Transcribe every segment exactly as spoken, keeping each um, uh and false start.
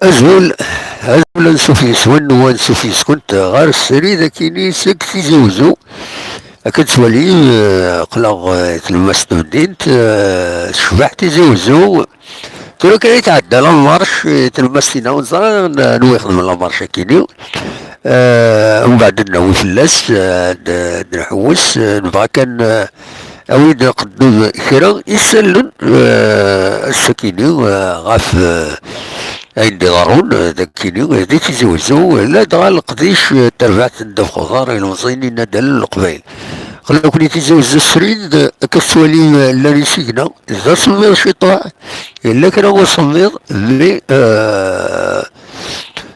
Azul, azul, ansuf yes-wen, u ansuf yes-kent ɣer srid akini seg Tizi Uzzu. Akka d-twalim, eh, aql-aɣ, eh, tlemmast n temdint, eh, tecbeḥ Tizi Uzzu. Tura kan i tɛedda la marche, eh, tlemmast-ina, ur neẓri anwa ixedmen la marche akini. Eh, mbeɛd ad d-nawi fell-as, eh, ad d-, ad d-nḥewwes, eh, nebɣa kan, eh, awi-d nqeddem kra isallen, eh, ass-akini, eh, ɣef, eh, ayen d-iḍerrun, eh, dagini, eh, di Tizi Uzzu, eh, ladɣa leqdic, eh, n terbaɛt n ddabex uḍar ilemẓiyen inaddalen n Leqbayel. Aql-aken i Tizi Uzzu srid, eh, akka tettwalim, eh, llan isigna, d asemmiḍ ciṭuḥ, yella kra n usemmiḍ, mais, eh,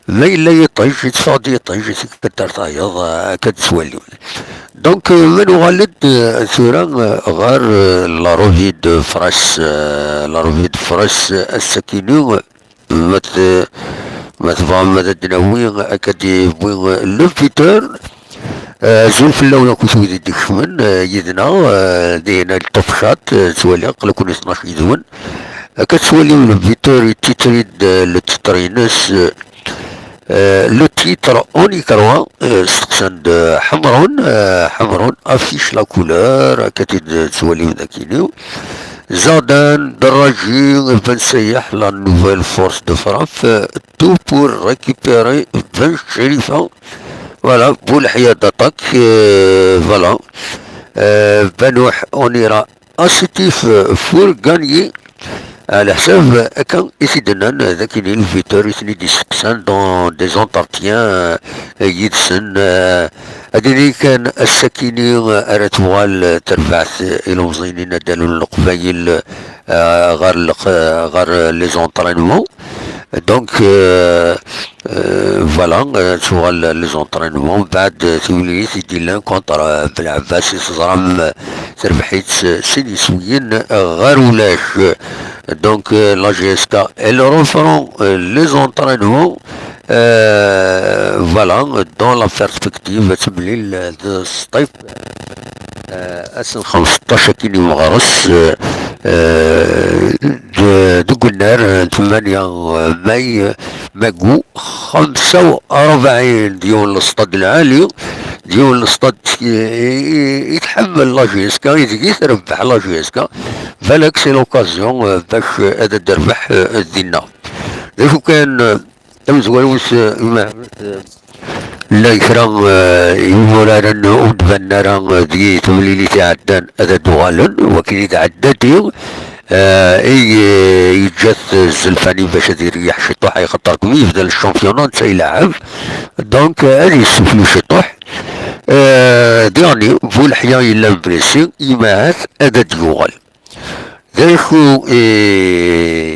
ma yella yiṭij, yetteffeɣ-d yiṭij, tikkelt ar tayeḍ, eh, akka d-tettwalim. Donc, euh, ma nuɣal-d, euh, tura, euh, ɣer, euh, la revue de presse, euh, la revue de presse, euh, ass-akini, euh, ma t-, ma tebɣam ad d-nawi, akka d-yewwi, euh, le buteur, euh, azul fell-awen akk wid i d-ikecmen, euh, yid-neɣ, euh, dihin ay Top Shot, euh, ttwaliɣ, aql-aken i tnac yid-wen. Akka ttwalim le buteur, yettitri-d, euh, le titre-ines, euh, Euh, le titre, on y croit, euh, steqsan-d, euh, Ḥemrun, euh, Ḥemrun affiche la couleur, akka t-id-tettwalim dagini. Zadan, Deraji, Ben Sayaḥ, la nouvelle force de frappe, euh, tout pour récupérer Ben Cherifa. Voilà, Boulahia d'attaque, euh, voilà. Euh, Banouh, on ira à Sétif, euh, pour gagner. Ɛla ḥsab akka i t-id-nnan, d akken i le buteur i ten-id-isteqsan dans des entretiens, euh, yid-sen, euh, ad ini kan ass-akini, euh, ara tuɣal, euh, terbaɛt, euh, ilemẓiyen inaddalen n Leqbayel, euh, ɣer leq-, euh, ɣer, euh, les entraînements. Donc, euh, euh, voilà, euh, tuɣal les entraînements, mbeɛd, euh, timlilit i d-yellan contre, euh, Belɛebbas, i teẓram, euh, terbeḥ-itt, euh, sin yiswiyen, euh, ɣer ulac. Donc, euh, la G S K, elle reprend, euh, les entraînements. Euh, voilà, dans la perspective, ad temlil, euh, d Sṭif, euh, ass n xemseṭṭac akkin i uɣres, euh, euh, de, deg unnar, euh, tmanya, euh, mai, euh, magu, xemsa u rebɛin, d yiwen n lestad lɛali, d yiwen n lestad i, i, i tḥemmel la G S K, ideg i trebbeḥ la G S K. Balak c'est l'occasion, euh, bac, euh, ad d-terbeḥ, euh, dinna. D acu kan, euh, tamezwarut, euh, ma, euh, llan kra, euh, imuraren ur d-banen ara, euh, di temlilit iɛeddan ad d-uɣalen, wakken i d-ɛedda di, euh, i, euh, yeǧǧa-t Zelfani bac ad ireyyeḥ ciṭuḥ, ay xaṭer kem yebda le championnat netta ileɛɛeb. Donc, euh, ad yessuflu ciṭuḥ. Euh, diɣen, Bu Leḥya yella blessé, imahat ad d-yuɣal. D acu i,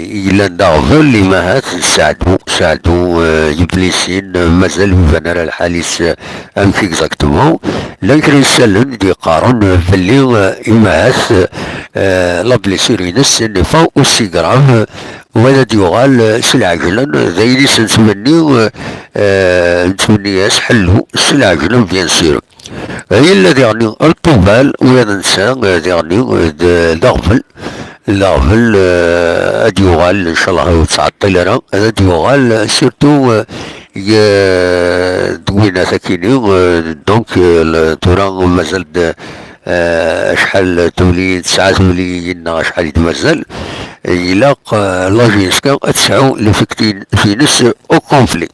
i yellan d aɣbel, imahat Saɛdu, Saɛdu, eh, yeblisi, eh, mazal ur iban ara lḥal-is, eh, amek exactement. Llan kra n yisallen i d-yeqqaren, eh, belli, eh, imahat, eh, la blessure-ines n'est pas aussi grave, eh, u ad d-yuɣal, eh, s lɛejlan, eh, d ayen i s-nettmenni, eh, eh, nettmenni-as ḥellu s lɛejlan, bien sûr. Yella diɣen Altubal, ula d netta, eh, diɣen, eh, d, d aɣbel, d aɣbel, eh, ad d-yuɣal, ncallah ur ttɛeṭṭil ara, ad d-yuɣal, surtout, eh, ye-, deg winat akini, eh, donc, eh, le-, tura mazal-d, eh, acḥal temliyin, tesɛa temliyin neɣ acḥal i d-mazal, ilaq, eh, la G S K ad tesɛu l'effectif-ines au complet.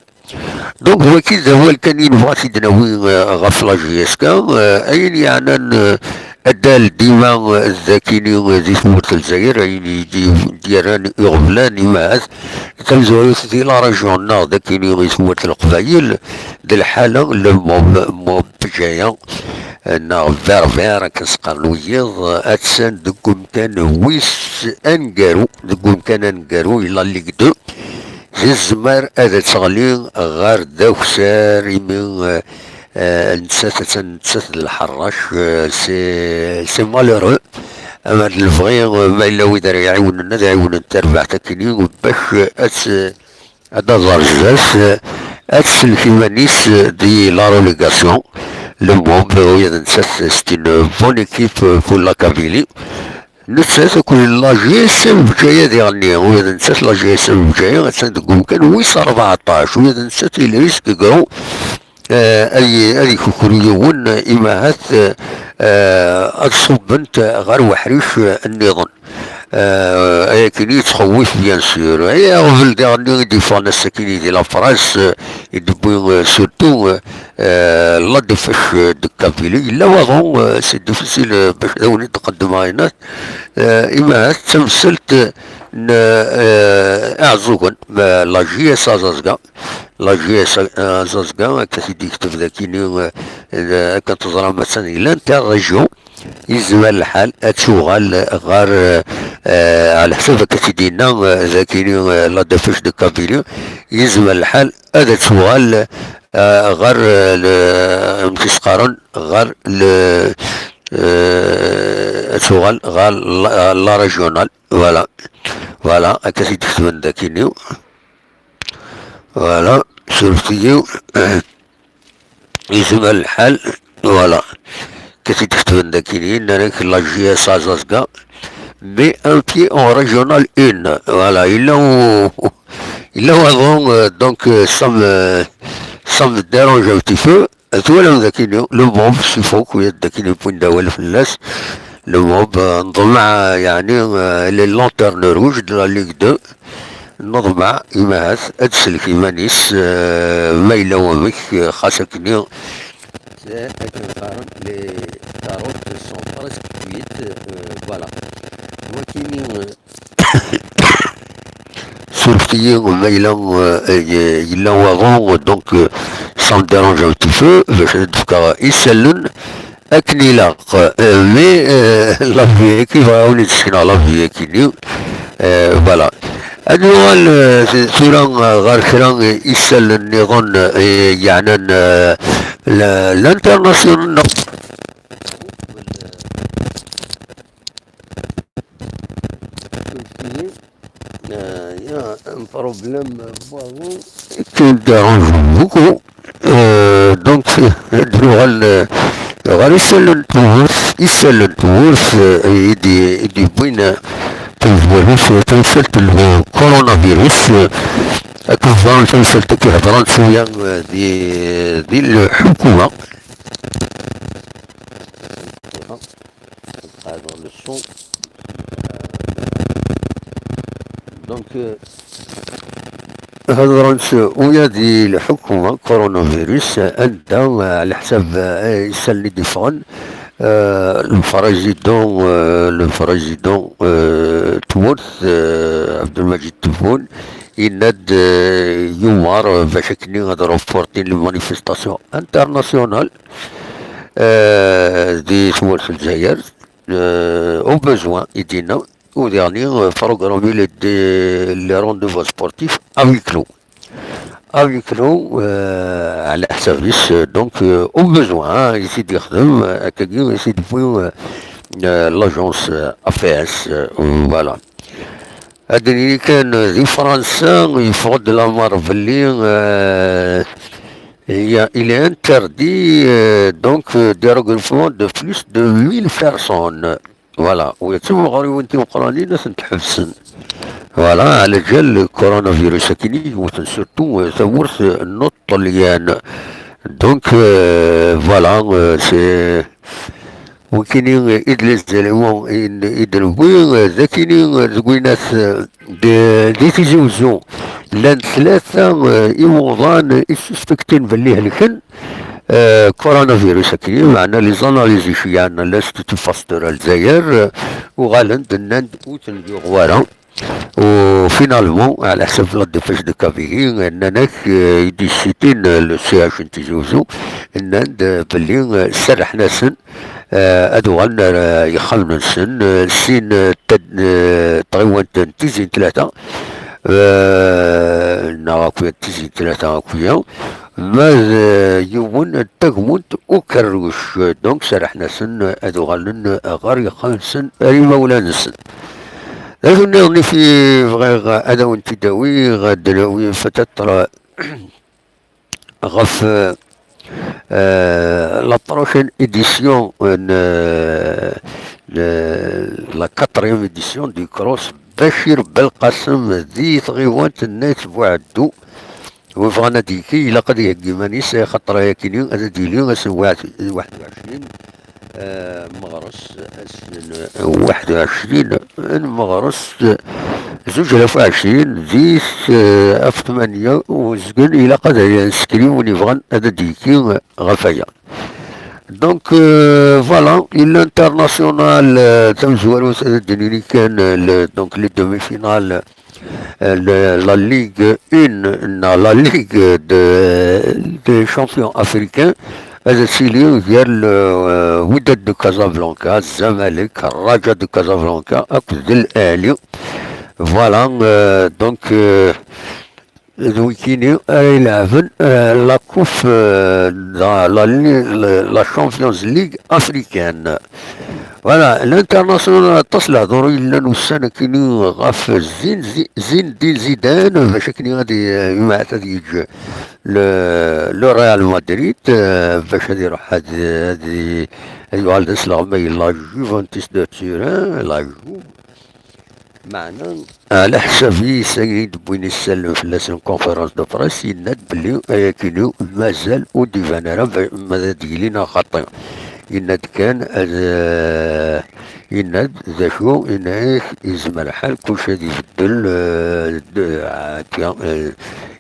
Donc, waki d awal kan i nebɣa ad t-id-nawi, euh, ɣef la G S K, euh, ayen yeɛnan, euh, addal dima, euh, d akini, euh, di tmurt n Lezzayer, ayen i d-, d-yerran iɣeblan, imahat, tamezwarut di la région-nneɣ d akini i tmurt n Leqbayel, d lḥala, le mob, mob Bjaya, euh, neɣ Berber, akken s-qqaren wiyiḍ, euh, attan deg umkan wis aneggaru, deg umkan aneggaru i la Ligue deux. Tezmer ad teɣli ɣer d akessar, imi, eh, eh, nettat, attan nettat d lḥerrac, eh, c'est, c'est malheureux. Ama d lebɣi, eh, ma yella wid ara iɛiwnen, ad ɛiwnen tarbaɛt akkin-i, bac, eh, ad t-, ad aẓar zdat, eh, ad tsellek iman-is, eh, di la relégation. Le Mob, eh, ula d nettat, c'est une bonne équipe, eh, pour la Kabylie. nettat akked la G S M Bgaya diɣenni. Ula d nettat la G S M Bgaya attan deg umkan wis rbeɛṭac, ula d nettat il risque gros, eh, ad y-, ad ikukru yiwen, eh, imahat, eh, eh, ad ṣubbent ɣer weḥric, eh, nniḍen. Eh, ayakini yettxewwif, bien sûr. Ay aɣbel diɣenni i d-yeffɣen ass-akini di la presse, eh, i d-wwi, eh, surtout, eh, eh, la dépêche, eh, de Kabylie. Yella waḍu, eh, c'est difficile, eh, bac ad awen-id-qeddmeɣ ayen. Eh, imahat d tamsalt n, eh, Iɛeẓẓugen, ma la J S A Zaẓga, la J S A Zaẓga, akka t-id-yekteb dakini, eh, eh, akken teẓram attan di l'interrégion, yezmer lḥal ad tuɣal ɣer, eh, ɛla ḥsab akka t-id-yenna, eh, dakini, eh, la dépêche de Kabylie, yezmer lḥal ad tuɣal, eh, ɣer, eh, le-, amek i s-qqaren, ɣer le-, eh, ad tuɣal ɣer la, la régionale. Voilà. Voilà, akka t-id-ketben dakini. Voilà, surfet-iyi. Yezmer lḥal. Voilà. Akka t-id-ketben dakini, nnan-ak la J S A Zaẓga, mais un pied en régionale un. Voilà, yella u-, yella waḍu, euh, donc, euh, ça me, ça me dérange un petit peu. Twalam dakini, le MOB, s ifuk, u yat dakini wwin-d awal fell-as. Le MOB, euh, nḍemɛ, yeɛni, euh, les lanternes rouges de la Ligue deux. Neḍmeɛ, imahat, ad d-tsellek iman-is, euh, ma yella wamek, euh, xas akkenni, akken qqaren, les carottes sont presque cuites, euh, voilà. Wakini, euh, surfet-iyi ma yella, euh, y-, yella waḍu, donc, euh, ça me dérange un petit peu, bac ad d-fkeɣ isallen akken ilaq, euh, mais, euh, la vie qui va, on est sur la vie qui nous, euh, voilà. Ad nuɣal, euh, tura, euh, ɣer kra, euh, isallen nniḍen, euh, yeɛnan, euh, la-, l'international. Euh, il y a un problème, euh, qui me dérange beaucoup. Euh, donc, euh, ad nuɣal, euh, ɣer isallen n tmurt, isallen n tmurt, euh, i d-, i d-yewwin, euh, tamezwarut, euh, tamsalt n coronavirus, euh, akken ẓran tamsalt akk i hedren cwiya, euh, di, di lḥukuma. Voilà. Ad qeɛdeɣ le son. Euh, donc, euh, hedren-d uya di lḥukuma, coronavirus, anda, euh, ɛla ḥsab, euh, isallen i d-yeffɣen, euh, le président, euh, le président, euh, tmurt, euh, Abdelmadjid Tebboune, yenna-d, euh, yumar, euh, bac akkenni ad reportin les manifestations internationales, euh, di tmurt n Lezzayer, euh, au besoin, i d-yenna, u diɣenni, euh, programmer les, les rendez-vous sportifs à huis clos. À huis clos, euh, ɛla ḥsab-is, euh, donc, euh, au besoin, hein, i t-id-yexdem, euh, akkagi, i t-id-yewwi, euh, euh, l'agence, euh, A F S, euh, voilà. Ad d-nini kan, euh, di Fransa, yeffeɣ-d lamar belli, euh, il y a, il est interdit, euh, donc, euh, des regroupements de plus de mille personnes. Voilà, u d timeɣriwin timeqranin ad tent-ḥebsen. Voilà, ɛla ǧal le coronavirus akkin i yewten surtout, euh, tamurt, euh, n Ṭṭelyan. Donc, euh, voilà, euh, c'est wakini, euh, i d les éléments i, i d-newwi, euh, d akini, euh, deg winat, euh, d-, di Tizi Wezzu llan tlata, euh, iwuḍan i suspektin belli helken, euh, coronavirus akkin, meɛna les analyses i c-, yeɛnan l'Institut Pasteur a Lezzayer, euh, uɣalen-d nnan-d ur ten-yuɣ wara. U finalement, ɛla ḥsab la dépêche de Kabylie, nnan-ak, euh, i d-yessitin, euh, le C H n Tizi Wezzu, nnan-d, euh, belli, euh, serrḥen-asen, euh, ad uɣalen ar, euh, yexxamen-nsen, euh, sin, euh, tad-, euh, tɣiwant n Tizi n Tlata, euh, neɣ akk-, Tizi n Tlata akk-, ma d, euh, yiwen n tagmunt ukerruc. Donc, serrḥen-asen ad uɣalen ɣer yexxamen-nsen, ar imawlan-nsen. D acu nniḍen i fi bɣiɣ ad awen-t-id-awiɣ, ad d-nawi peut-être ɣef, euh, Euh, la prochaine édition, euh, ne- le- la quatrième édition du cross Bachir Belkacem di tɣiwant n At Buɛeddu. Wi bɣan ad d-yekki, ilaq ad iheggi iman-is, axaṭer ayakini ad d-yili ass n waḥed, waḥed u ɛecrin, euh, meɣres, ass n waḥed u ɛecrin n meɣres, zuǧ alaf u ɛecrin, di s-, ɣef tmanya uzgen, ilaq ad nsekri win yebɣan ad d-yekki ɣef aya. Donc, euh, voilà, une internationale, euh, tamezwarut, ad d-nini kan, euh, le, donc les demi-finales, euh, le- la Ligue un, non, la Ligue de, des champions africains, ad tili gar le, euh, Wydad de Casablanca, Zamalek, Raja de Casablanca, akked Al Ahli. Voilà, euh, donc, euh, d wikini ara ilɛben, euh, la coupe, euh, la, la, la, la Champions League africaine. Voilà, l'international, aṭas lehdur i yellan ussan akini ɣef Zin-, Zi-, Zinedine Zidane, bac akini ad i-, imeɛt ad yeǧǧ le, le Real Madrid, euh, bac ad iruḥ ad, ad i-, ad yuɣal d asleɣmay n la Juventus de Turin, la Juve. Meɛna, ɛla ḥsab-is, ayen i d-wwin issallen fell-asen conférence de presse, yenna-d belli ayakini mazal ur d-iban ara ba-, ma ad d-yili neɣ xaṭi. Yenna-d kan, ad, eh, yenna-d d acu, yenna-ak yezmer lḥal kullec ad ibeddel, eh, de-, ah, tiens, eh,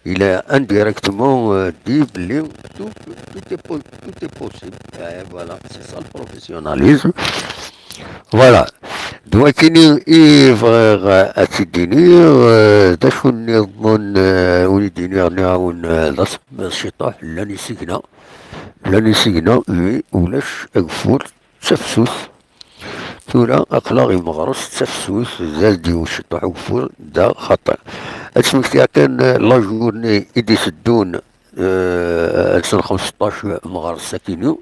il a indirectement, eh, dit belli tout, tout est po-, tout est possible. Eh, voilà, c'est ça le professionnalisme. Voilà. D wakini i bɣiɣ ad tt-id-iniɣ, eh, d acu nniḍen, eh, ur d-iniɣ nniɣ-awen, eh, d asemmiḍ ciṭuḥ, llan isigna, llan isigna, mais ulac ageffur d tafsut. Tura aql-aɣ i meɣres d tafsut, zad yiwen ciṭuḥ ugeffur, da xaṭi. Ad smektiɣ kan, eh, la journée i d-iteddun, eh, ass n xemseṭṭac meɣres akini.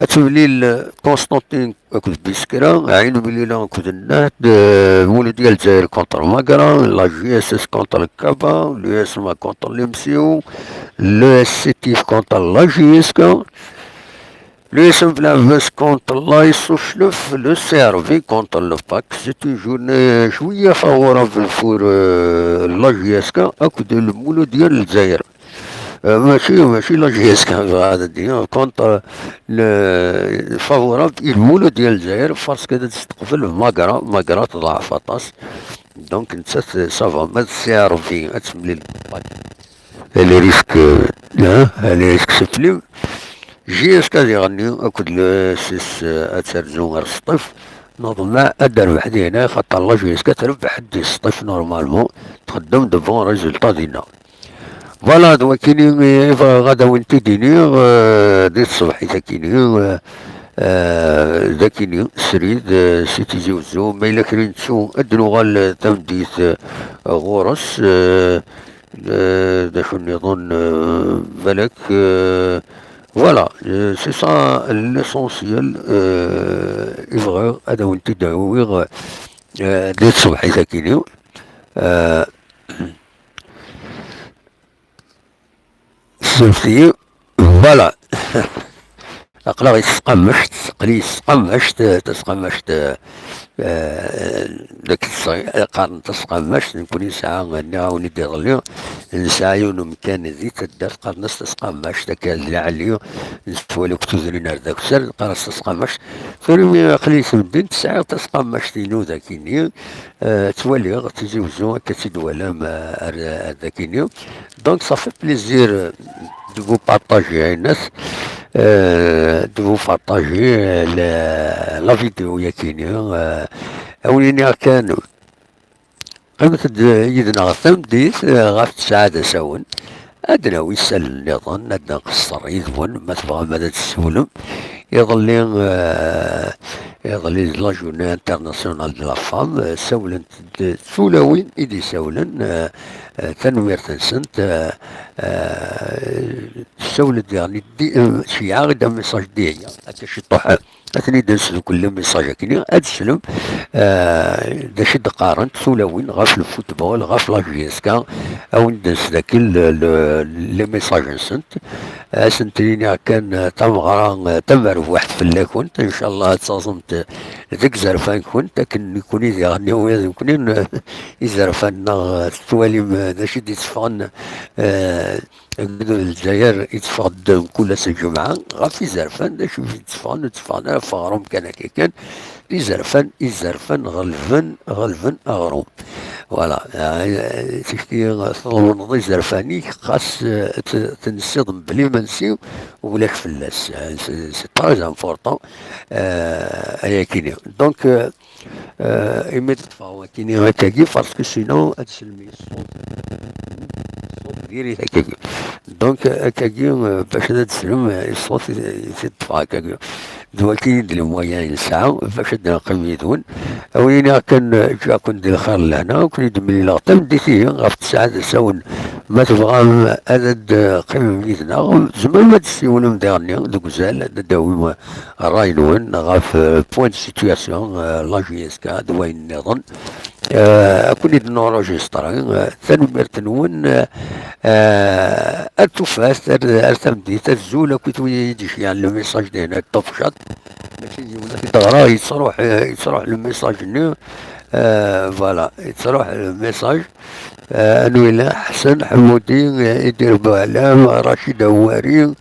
Ad temlil Constantine akked Biskra, Ɛin Mlila akked Nnehd, eh, Mouloudia Lezzayer contre Magra, la J S S contre le Kaba, l'U S M A contre l'M C O, l'E S C T F contre la J S K, l'U S M Belɛebbas contre la S O Chlef, le C R V contre le PAK. C'est une journée شوية favorable pour, euh, la J S K akked Mouloudia Lezzayer. Euh, ماشي، ماشي la J S K, غادي contre le favorable i Mouloudia Lezzayer, parce que ad testeqbel Magra, Magra teḍɛef aṭas. Donc, nettat, ça va, ma d C R V, ad temlil les risques, euh, hein, les risques se flic. J S K diɣenni akked l'E S S, euh, ad terzu ar Sṭif. Neḍmeɛ ad d-terbeḥ dihin, xaṭer la J S K trebbeḥ-d di Sṭif normalement, txeddem de bons résultats dinna. Voilà, d wakini i bɣiɣ ad awen-t-id-iniɣ, euh, di tṣebḥit akini, euh, euh, d akini, srid, euh, si Tizi Wezzu, ma yella kra nettu, ad d-nuɣal, euh, tameddit, euh, ɣur-s, euh, euh, d acu nniḍen, euh, balak, euh, voilà, euh, c'est ça l'essentiel, euh, i bɣiɣ ad awen-t-id-awiɣ, euh, di tṣebḥit akini. Euh, Ssurfet-iyi. Voilà. Aql-aɣ i tesqammact, aql-i i tesqammact, tasqammact, eh, eh, deg tesɣi-, qqaren tasqammact, nekkni nesɛa, nniɣ-awen-id iḍelli, nesɛa yiwen umkan di taddart, qqaren-as tasqammact, akka d lɛali, nettwali akk tudrin ar d akessar, neqqar-as tasqammact. Tura imi aql-i s medden, tesɛiḍ tasqammact-inu dagi-nni, Eh, ttwaliɣ Tizi Wezzu, akka tt-id-twalam, eh, ar, ar dagi-nni. Donc, ça fait plaisir, euh, de vous partager, Aïnas, euh, de vous partager, euh, la, la vidéo yakini. Euh, awen-iniɣ kan, qqimet-d yid-neɣ tameddit, eh, ɣef tesɛa d asawen. Ad d-nawi isallen nniḍen, ad nqeṣṣer yid-wen, ma tebɣam ad d-tessiwlem. Iḍelli, eh, iḍelli d la journée internationale de la femme, eh, ssawlent-d tulawin i d-isawlen, eh, eh, tanemmirt-nsent, eh, eh, tessawel-d diɣen i di-, eh, tceyyeɛ-aɣ-d amessage dihin, akka ciṭuḥ, eh, Ad ten-id-nesdukkel les messages-agi, ad teslem, eh, d acu i d-qqarent tulawin ɣef le football, ɣef la J S K, a wen-d-nesdakel le, le, les messages-nsent. Ad sent-iniɣ kan, eh, tameɣra, eh, tamerbuḥt fell-akent, ncallah ad taẓemt, eh, deg izerfan-nkent, akken nekni diɣen, ula d nekni, eh, izerfan-nneɣ, eh, tettwalim, eh, d acu i d-itteffɣen, eh, deg Lezzayer i tteffɣen-d mkul ass n lǧemɛa, ɣef izerfan, d acu i d-itteffɣen, ur tteffɣen ara ɣef uɣrum kan akka kan, izerfan, izerfan ɣelben, ɣelben aɣrum. Voilà, eh, ticki tḍelmeḍ izerfan-ik, xas, eh, t-, tensiḍ mebla imensi, ulac fell-as. Eh, c'est, c'est très important, eh, ayakini. Donc, eh, eh, imi d-ṭṭfeɣ wakini akkagi, parce que sinon ad teslem i ṣṣut, ṣṣut diri akkagi. Donc, eh, akkagi, eh, bac ad teslem, eh, i ṣṣut i, i t-ṭṭfeɣ akkagi. D waki i d le moyen i nesɛa bac ad neqqim yid-wen. A wen-iniɣ kan, eh, ǧǧiɣ-ken di lxir n lehna, ad ken-id-mlileɣ tameddit-ihi ɣef tesɛa d asawen. Ma tebɣam ad d-teqqimem yid-neɣ, tzemrem ad d-tessiwlem diɣenni deg uzal, ad d-tawim ṛṛay-nwen ɣef, eh, point de situation, eh, la J S K d wayen nniḍen. Eh, ad ken-id-nurujistri. Eh, tanemmirt-nwen, eh, eh, ar tufat, ar, ar tameddit, azul akkit wi yi-d-iceyɛen le message dihin, ar tufcat. Mačči d yiwen ad t-id-ɣreɣ, yettruḥ, eh, yettruḥ le message-nni. Eh, voilà, yettruḥ le message. Eh, anwi la? Ḥsen Ḥemmudi, eh, Idir Buɛlam, Racid Hewwari,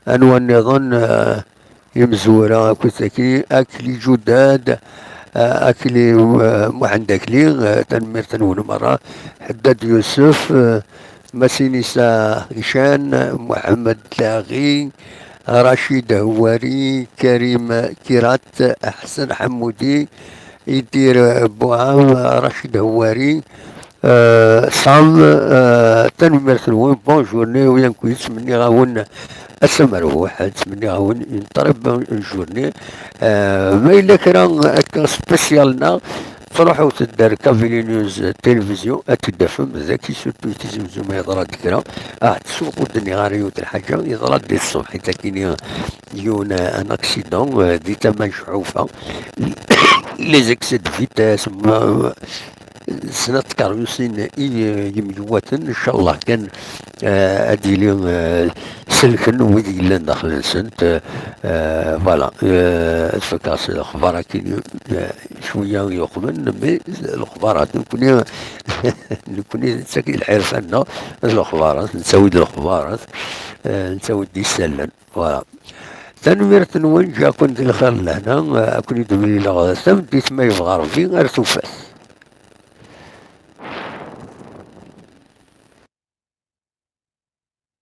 anwa nniḍen, eh, imezwura akkit-agi, Akli Ǧudad, eh, Akli, eh, Muḥend Akli, eh, tanemmirt-nwen merra, Ḥeddad Yusef, eh, Masinisa Hicam, Muḥemmed Laɣi, Racid Hewwari, Karim Kirat, Ḥsen Ḥemmudi, Idir Buɛam, Racid Hewwari, eh, Sam, eh, tanemmirt-nwen, bonne journée, u yankwi ttmenniɣ-awen ass amerbuḥ, ttmenniɣ-awen une très bonne journée. Eh, ma yella kra akka spécial-nneɣ, truḥemt-d ar Kabylie News Télévision, ad t-id-tafem daki, surtout i Tizi Uzzu ma yeḍra-d kra. Ah, tsuq ur d-nniɣ ara yiwet lḥaǧa, yeḍra-d di tṣebḥit akkin yiwen, eh, un accident, eh, di tama n Cḥufa. Les excès de vitesse, ma, snat tkeryusin i, eh, yemyuwaten, ncallah kan, eh, ad yili, eh, selken wid yellan daxel-nsent, eh, eh, voilà, eh, ad fakeɣ s lexbar akkin, eh, cwiya yuqmen, mais lexbarat nekni, nekni d tagi lḥirfa-nneɣ, d lexbarat, nettawi-d lexbarat, eh, nettawi-d isallen, voilà. Tanemmirt-nwen, ǧǧiɣ-ken di lxir n lehna, eh, ad ken-id-mlileɣ tameddit ma yebɣa Rebbi, ar tufat.